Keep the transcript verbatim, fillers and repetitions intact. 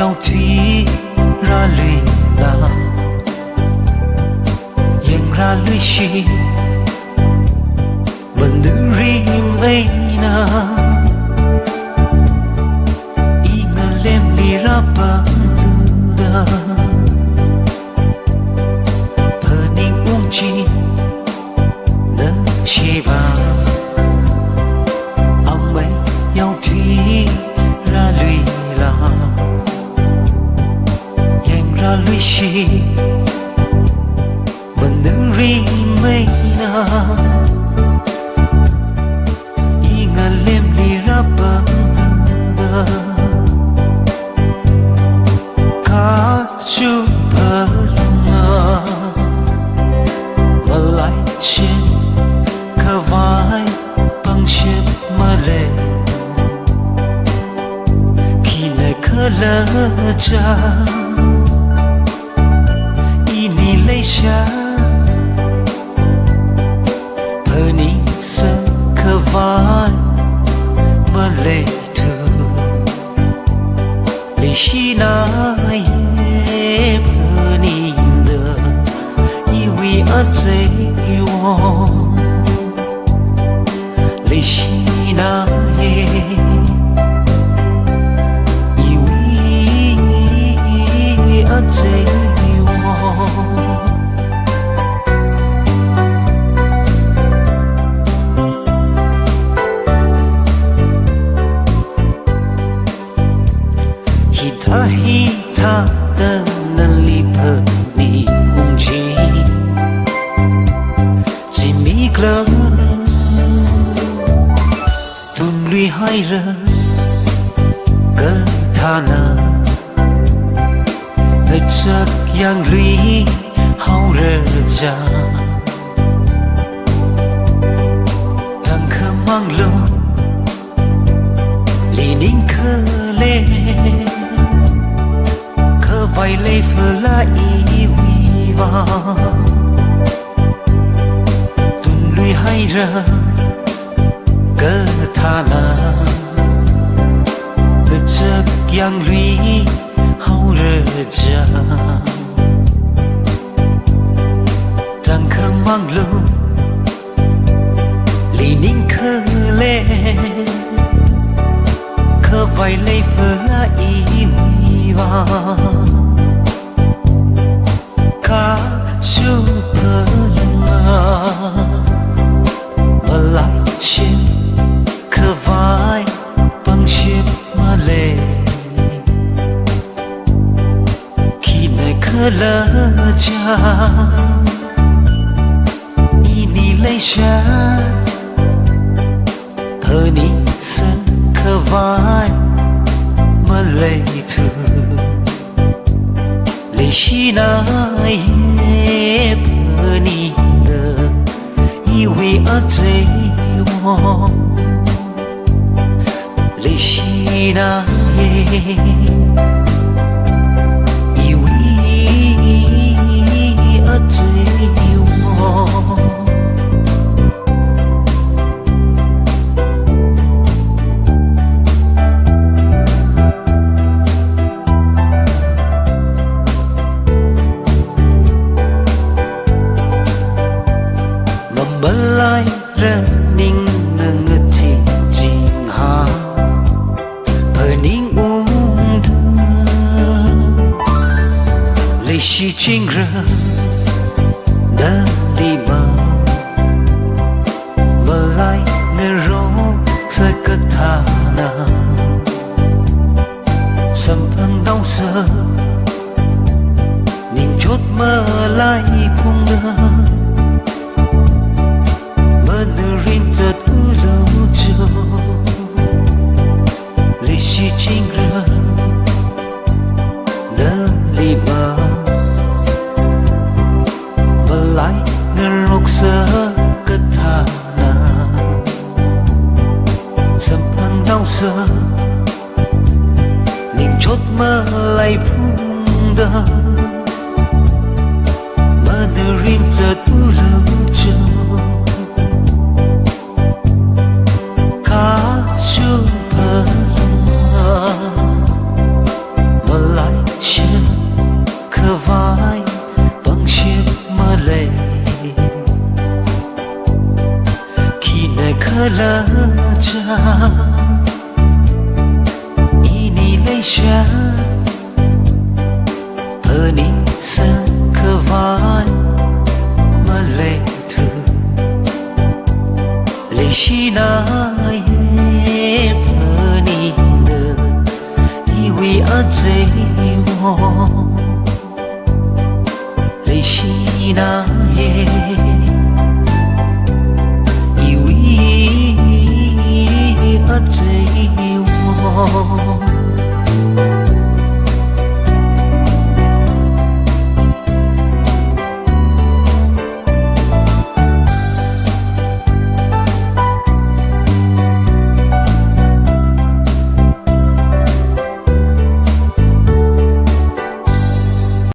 yaothui rāluila, yangrāluishi, maningrim eina, i ngalemli rāpamluda, phaningungchi nasheba, amei yaothui rāluila, yangrāluishi, maningrim eina, i ngalemli rāpamluda, kachungkha phalunga, malaishin khavai pangshap malei, khina khalacha ini leisha, phaningsang khavai maleithu. Leishina ye phaningda, iwui azeiwui. Leishina ye, iwui azeiwui. Hithā hithāda nali phaningungchi, zimiklāk tunluihaira kathāna, nachak yangluihaora chang. Tangkhamanglu, li ningkhalei, khavai leifala iwui vang tunluihaira kathāna, nachak yangluihaora chang. Tangkhamanglu, li ningkhalei, khavai leifala iwui vang kachungkha phalunga, malaishin khavai pangshap malei, khina khalacha ini leisha, phaningsang khavai maleithu. Leishina ye phaningda, iwui azeiwui. Leishina ye, iwui azeiwui. Mamalaira ningna ngachee chingha, phaningungda, leishi chingra nali ma, malai ngaroksa kathāna, samphangnaosa ningchot malaiphungda, maningrim zatulu cho. Leishi chingra nali ma, malai ngaroksa kathāna, samphangnaosa ningchot malaiphungda, maningrim zatulu cho. Kachungkha phalunga, Reishina ye.